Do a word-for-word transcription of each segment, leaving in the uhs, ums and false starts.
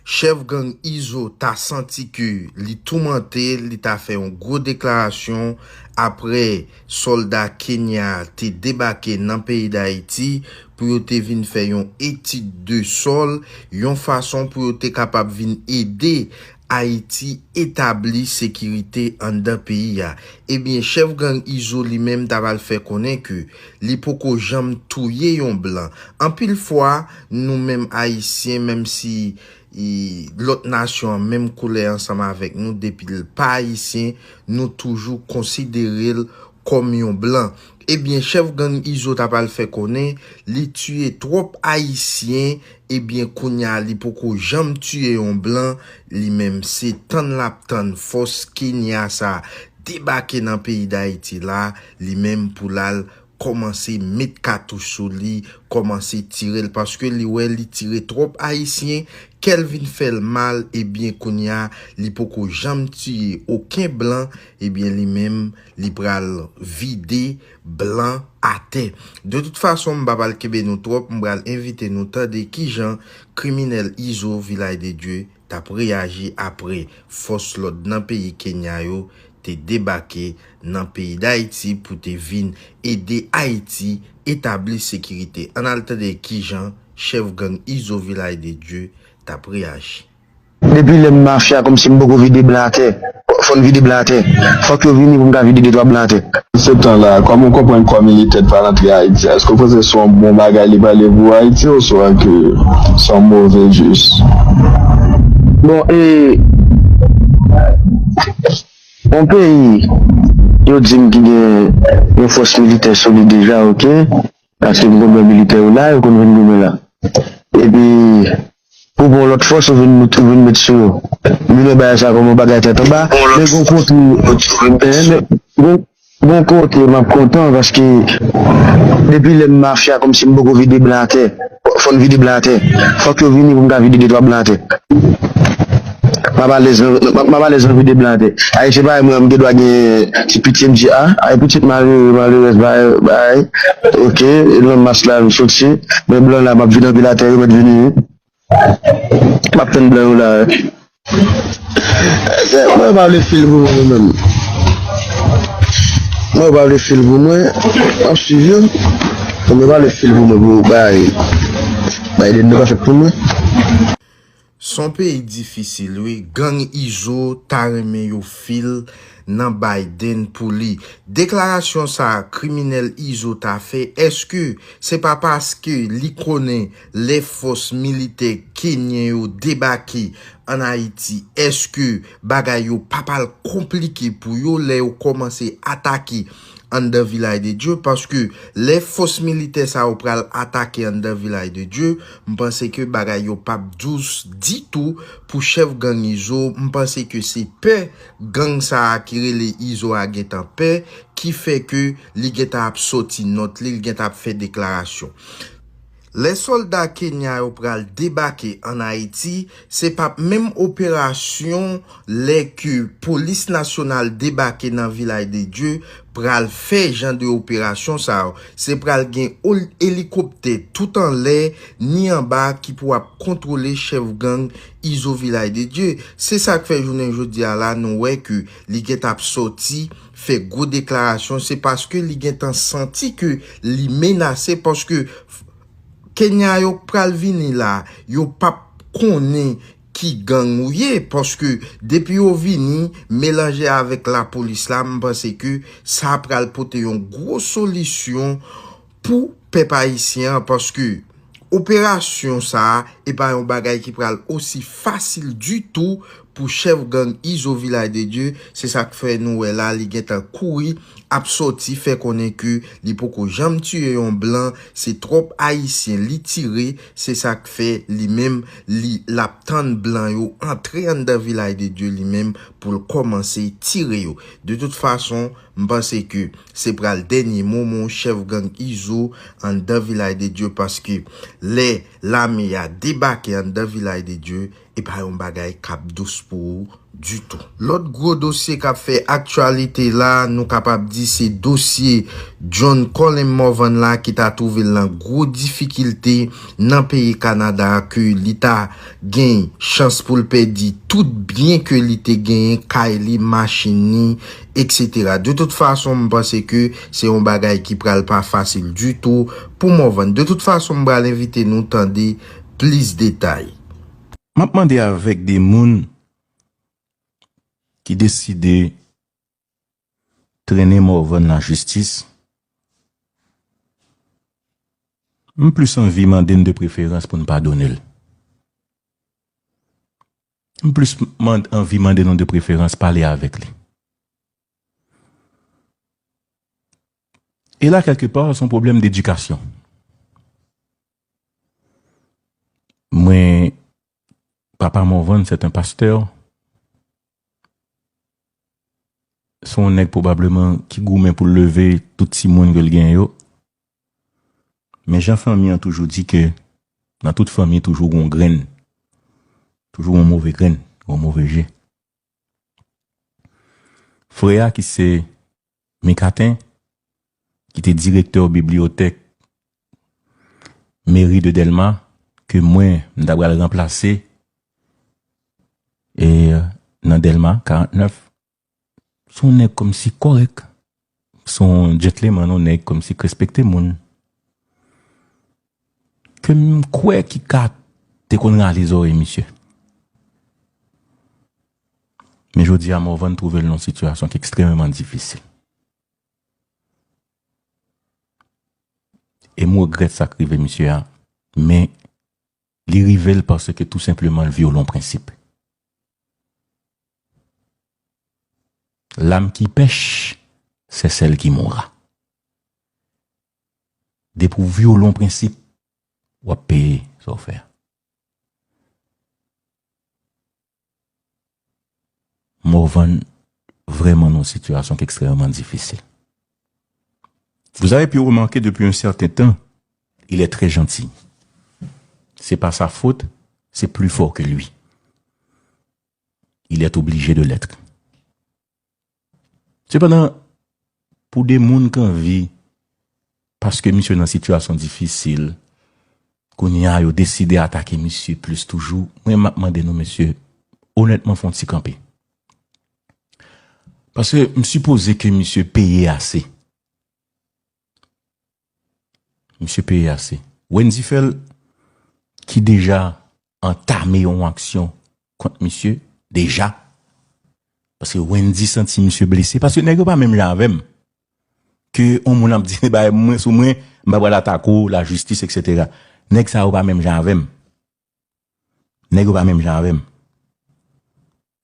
Chèf gang Izo ta santi ke li toumante, li ta fè yon gwo deklarasyon apre sòlda Kenya te debake nan peyi Dayiti pou yo te vin fè yon etid de sòl, yon fason pou yo te kapab vin ede Ayiti etabli sekirite anndan peyi a. Ebyen, chèf gang Izo li menm ta pral fè konnen ke li poko janm touye yon blan. Anpil fwa, nou menm Ayisyen, menm si e, lòt nasyon an menm koulè ansanm avèk nou, depi l pa Ayisyen, nou toujou konsidere l kòm yon blan. Ebyen, chèf gang Izo ta pral fè konnen li tiye twòp Ayisyen, ebyen, kounye a li poko janm tiye yon blan, li menm se tann l ap tann fòs Kenya sa debake nan peyi Dayiti la, li menm pou l al kòmanse met katouch sou li, kòmanse tire l, paske li wè li tire twòp Ayisyen, kè l vin fè l mal, ebyen kounye a, li poko janm tiye okenn blan, ebyen li menm, li pral vide blan atè. De tout fason, m pa pral kenbe nou twòp, m pral envite nou tande kijan kriminèl Izo Vilay de Dye t ap reyaji apre fòs lòd nan peyi Kenya yo te debake nan peyi Dayiti pou te vin ede Ayiti etabli sekirite. Ann al tande kijan chèf gang Izo Vilay de Dye t ap reyaji. Depi lè m mafya, kòmsi m poko vide blan atè. Fò n vide blan atè. Fòk yo vini pou m ka vide de twa blan atè. Se tan la, kòman w konprann kò militè t pral antre Ayiti a? Èske w panse se yon bon bagay li prale pou Ayiti oswa ke se yon move jis? Bon, e, yon peyi, yo di m ki gen yon fòs militè solid deja, oke? Paske m konn wè militè yo la, yo konn vin goumen la. Epi, pou bon lòt fòs, ou vin met, ou vin met sou yo. M vin wè bagay sa kòm yon bagay tèt anba, men gon kote, eh, men gon, gon kote m ap kontan, paske depi lè m mafya, kòmsi m poko vide blan atè. Fò n vide blan atè. Fòk yo vini pou m ka vide de twa blan atè. M ap alèz nan, m ap, m ap alèz nan vide blan atè. Ayisyen parèy mwen, m gen dwa gen ti pitye, m di, a, ay, pitit malere, malerèz, bay, bay. Oke, nan mas la, m soti. Men blan la, m ap vide anpil atè, yo mèt vini, wi. M ap tann blan yo la, wi. Mwen pa vle fil pou mwen, menm. Mwen pa vle fil pou mwen. M ap swiv yo. Mwen pa vle fil pou mwen, pou bay. Biden nan pa fèt pou mwen. Se yon peyi difisil, wi. Gang Izo ta renmen yo fil nan Biden pou li. Deklarasyon sa a kriminèl Izo ta fè, èske se pa paske li konnen lè fòs militè kenyen yo debake ann Ayiti, èske bagay yo pa pral konplike pou yo lè yo kòmanse atake anndan Vilaj de Dye? Paske lè fòs militè sa yo pral atake anndan Vilaj de Dye, m panse ke bagay yo p ap dous ditou pou chèf gang Izo. M panse ke se pè gang sa a ki rele Izo a gentan pè, ki fè ke li gentan ap sòti nòt li, li gentan ap fè deklarasyon. Lè sòlda Kenya yo pral debake ann Ayiti, se p ap menm operasyon lè ke polis nasyonal debake nan Vilaj de Dye pral fè jan de operasyon sa yo. Se pral gen ol-, elikoptè tout anlè, ni anba ki pou ap kontwole chèf gang Izo Vilaj de Dye. Se sa k fè jounen jodi a la, nou wè ke li gentan ap sòti fè gwo deklarasyon. Se paske li gentan santi ke li menase, paske Kenya yo pral vini la, yo p ap konnen ki gang ou ye, paske depi yo vini melanje avèk lapolis la, m panse ke sa pral pote yon gwo solisyon pou pèp ayisyen an, paske operasyon sa a, e pa yon bagay ki pral osi fasil ditou pou chèf gang Izo Vilaj de Dye. Se sa k fè nou wè la, li gentan kouri, ap sòti fè konnen ke li poko janm tiye yon blan, se twòp ayisyen li tire, se sa k fè li menm, li, l ap tann blan yo antre anndan Vilaj de Dye li menm pou l kòmanse tire yo. De tout fason, m panse ke se pral dènye moman chèf gang Izo anndan Vilaj de Dye, paske lè lame a debake anndan Vilaj de Dye, e pa yon bagay k ap dous pou ou ditou. Lòt gwo dosye k ap fè aktyalite la, nou kapab di se dosye John Colin Morvan la ki ta twouve l nan gwo difikilte nan peyi Kanada, ke li ta gen chans pou l pèdi tout byen ke li te genyen, kay li, machin li, et cetera. De tout fason, m panse ke se yon bagay ki pral pa fasil ditou pou Morvan. De tout fason, m pral envite nou tande plis detay. M ap mande avèk de moun ki deside trennen Morvan lajistis, m plis anvi mande n de preferans pou n padone l. M plis mand-, anvi mande nou de preferans pale avèk li. E la, kèlke pa, se yon pwoblèm dedikasyon. Mwen, papa Morvan, se yon pastè, se yon nèg pwobableman ki goumen pou l leve tout timoun ke l gen yo. Men jan fanmi an toujou di ke nan tout fanmi toujou gon grenn, toujou gon move grenn, gon move je. Frè a ki se Mikaten, ki te direktè bibliyotèk meri de Dèlma, ke mwen, m ta pral ranplase, e, nan Dèlma karant nèf, se yon nèg kòmsi kòrèk, se yon gentleman, yon nèg kòmsi k respekte moun. Ke m kwè ki ka te konn rale zòrèy misye. Men jodi a, Morvan twouve l nan yon sitiyasyon ki ekstrèmeman difisil. E m regrèt sa k rive misye a, men li rive l paske tou senpleman l vyole yon prensip. L'âme qui pèche, c'est celle qui mourra. Depi w vyole yon prensip, w ap peye sa w fè a. Morvan vrèman nan yon sitiyasyon ki ekstrèmeman difisil. Vous avez pu remarquer depuis un certain temps, il est très gentil. C'est pas sa faute, c'est plus fort que lui. Il est obligé de l'être. Sepandan, pou de moun k anvi, paske misye nan sitiyasyon difisil, kounye a yo deside atake misye plis toujou, mwen m ap mande nou, mesye, onètman, fè yon ti kanpe. Paske m sipoze ke misye peye ase. Misye peye ase. Wendy Phèl, ki deja antame yon aksyon kont misye, deja. Paske Wendy santi misye blese. Paske nèg yo pa menm jan avè m. Ke yon moun ap di, bay mwen sou mwen, m pa pral atake w, lajistis, et cetera. Nèg sa yo pa menm jan avè m. Nèg yo pa menm jan avè m.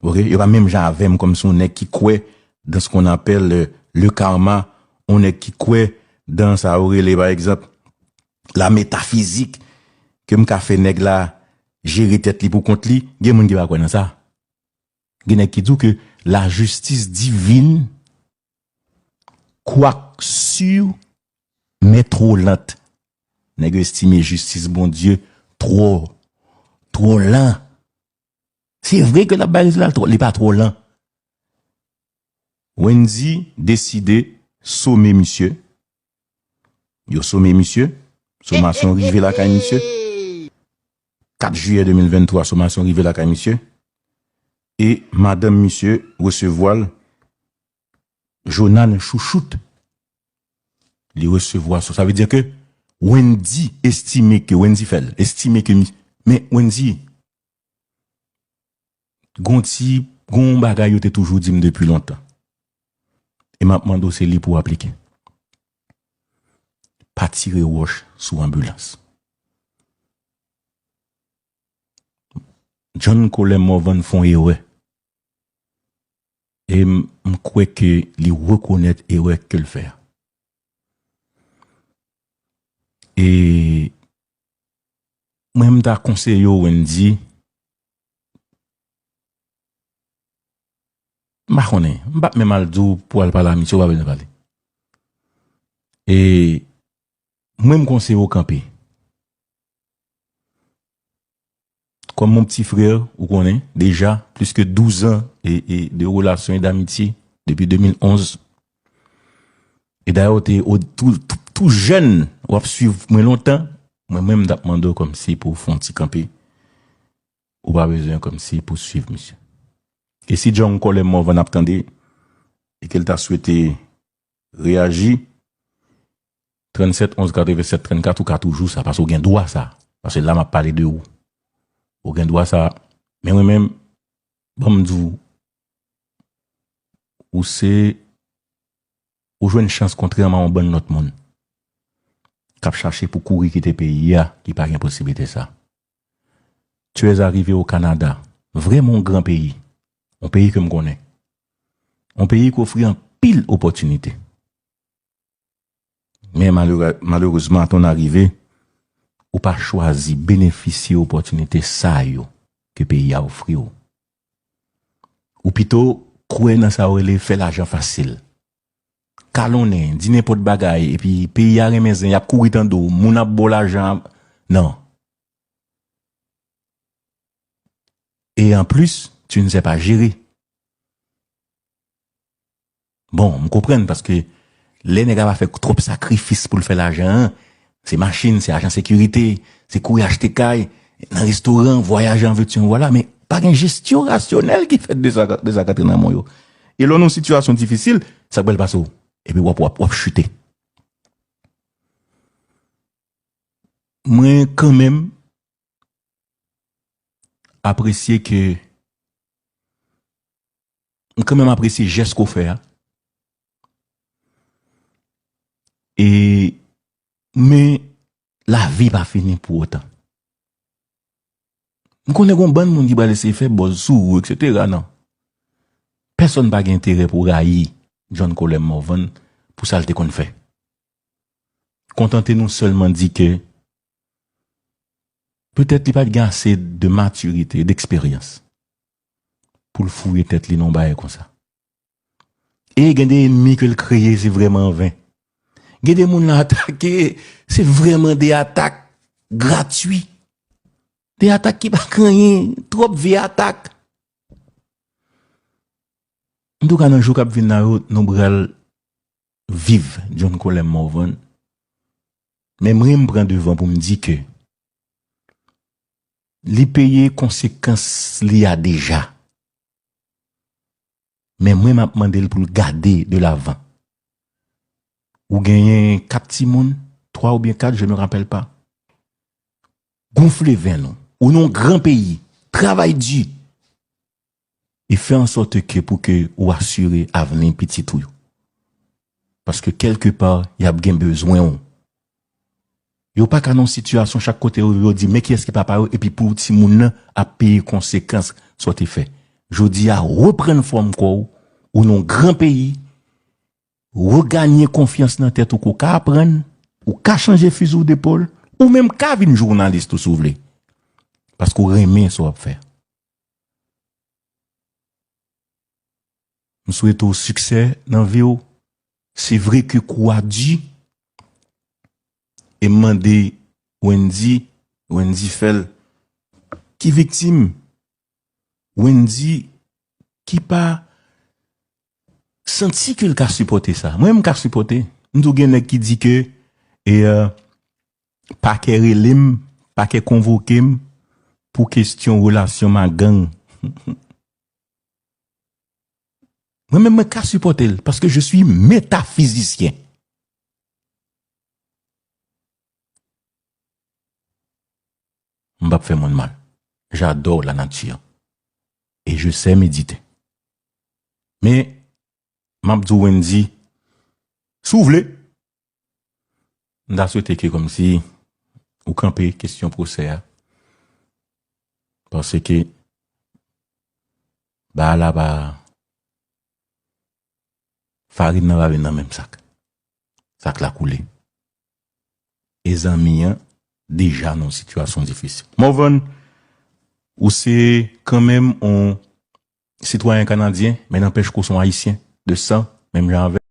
Oke? Yo pa menm jan avè m kòm se yon nèg ki kwè dans ce qu'on appelle le, le karma, yon nèg ki kwè dans sa yo rele, pa egzanp, la métaphysique, ke m ka fè nèg la jere tèt li pou kont li. Gen moun ki pa kwè nan sa. Gen nèg ki di w ke la justice divine, quoique sûre, mais trop lente. Nèg yo estime jistis Bondye twò, twò lan. Se vre ke l ap bay rezilta, l twò, li pa twò lan. Wendy deside some misye. Yo some misye. Somasyon rive lakay misye. Kat jiyè de mil venntwa, somasyon rive lakay misye. E madanm misye resevwa l, Jonan Chouchoute. Li resevwa so. Sa vle di ke Wendy estime ke, Wendy Phèl estime ke mi-, men Wendy, gon ti, gon bagay yo te toujou di m depi lontan. E m ap mande w se li pou w aplike. Pa tire wòch sou anbilans. John Colem Morvan fè yon erè. E m, m kwè ke li rekonèt erè ke l fè a. E mwen, m ta konseye w, Wendy, m pa konnen, m p ap menm al di w pou w al pale a misye, w pa bezwen pale. E mwen, m konseye w kanpe. comme mon petit frère, ou konnen, déjà plus que douze ans et, et de relation et d'amitié depuis deux mille onze. E dayè, ou te ou, tou, tou, tou jèn, w ap swiv mwen lontan. Mwen menm, m t ap mande w kòmsi pou w fè yon ti kanpe. Ou pa bezwen kòmsi pou swiv misye. E si John Colem Morvan ap tande, e ke l ta swete reyaji, trannset onz katrevennsèt trannkat, ou ka toujou sa, paske w gen dwa sa. Paske la, m ap pale de ou. Ou gen dwa sa. Men mwen menm, ban m di w, ou se, ou jwenn chans kontrèman a yon bann lòt moun k ap chache pou kouri kite peyi a, ki pa gen posiblite sa. Tu es arrivé au Canada, vrèman yon gran peyi, yon peyi ke m konnen, yon peyi ki ofri anpil opòtinite. Men malere-, malerezman, à ton arrivée, ou pa chwazi benefisye opòtinite sa yo ke peyi a ofri w. Ou pito kwè nan sa yo rele fè lajan fasil. Kalonnen, di nenpòt bagay, epi peyi a renmen zen, y ap kouri tande w, moun ap ba w lajan, non. Et en plus, tu ne sais pas gérer. Bon, m konprann, paske lè nèg la pa fè twòp sakrifis pou l fè lajan an, se machin, se ajan sekirite, se kouri achte kay, nan restoran, vwayaje an vèti an vwala, men pa gen jesyon rasyonèl ki fèt de sa, de sa k antre nan men w yo. E lè w nan yon sitiyasyon difisil, sa k pral pase w? Epi w ap, w ap, w ap chite. Mwen kanmenm apresye ke, mwen kanmenm apresye jès ke w fè a. E, men, lavi pa fini pou otan. M konnen gen yon bann moun ki pral eseye fè buzz sou ou, et cetera, non. Pèsonn pa gen enterè pou rayi John Colem Morvan pou sa l te konn fè. Kontante nou sèlman di ke petèt li pa t gen ase de matirite, d'eksperyans pou l fouye tèt li nan yon bagay konsa. E gen de ènmi ke l kreye, se vrèman anven. Gen de moun l atake, se vrèman de atak gratui. De atak ki pa gen anyen, twòp vye atak. Antouka, nan jou k ap vin la yo, nou pral viv John Colem Morvan. Men mwen, m pran devan pou m di ke li peye konsekans li a deja. Men mwen, m ap mande l pou l gade de lavan. Ou genyen kat timoun, twa oubyen kat, je me rappelle pas. Gonfle venn ou. Ou nan yon gran peyi. Travay di. E fè an sòt ke pou ke ou asire avni pitit ou yo. Paske kèlke pa, y ap gen bezwen w. Yo pa ka nan yon sitiyasyon chak kote yo, yo di, men kiyès ki papa yo, epi pou timoun nan ap peye konsekans sa w te fè. Jodi a, reprann fòm kò w, ou nan yon gran peyi, reganye konfyans nan tèt ou ke w ka aprann, ou ka chanje fizi w depòl, ou menm ka vin jounalis tou si w vle. Paske w renmen sa w ap fè. M swete w siksè nan vi w. Se vre ke kou a di. E m mande Wendy, Wendy Fèl, ki viktim? Wendy ki pa santi ke l ka sipòte sa. Mwen, m ka sipòte. M di w gen nèg ki di ke, e, euh, pakè rele m, pakè konvoke m pou kesyon relasyon m ak gang. Mwen menm, mwen ka sipòte l, paske je suis métaphysicien. M p ap fè moun mal. J'adore la nature. Et je sais méditer. Men, m ap di w, Wendy, si w vle, m ta swete ke kòmsi ou kanpe kesyon pwosè a. Paske bagay la pa, farin nan pa vin nan menm sak. Sak la koule. E zanmi an deja nan yon sitiyasyon difisil. Morvan, ou se kanmenm yon sitwayen kanadyen, men nanpèch ke w se yon ayisyen de san, menm jan avè m.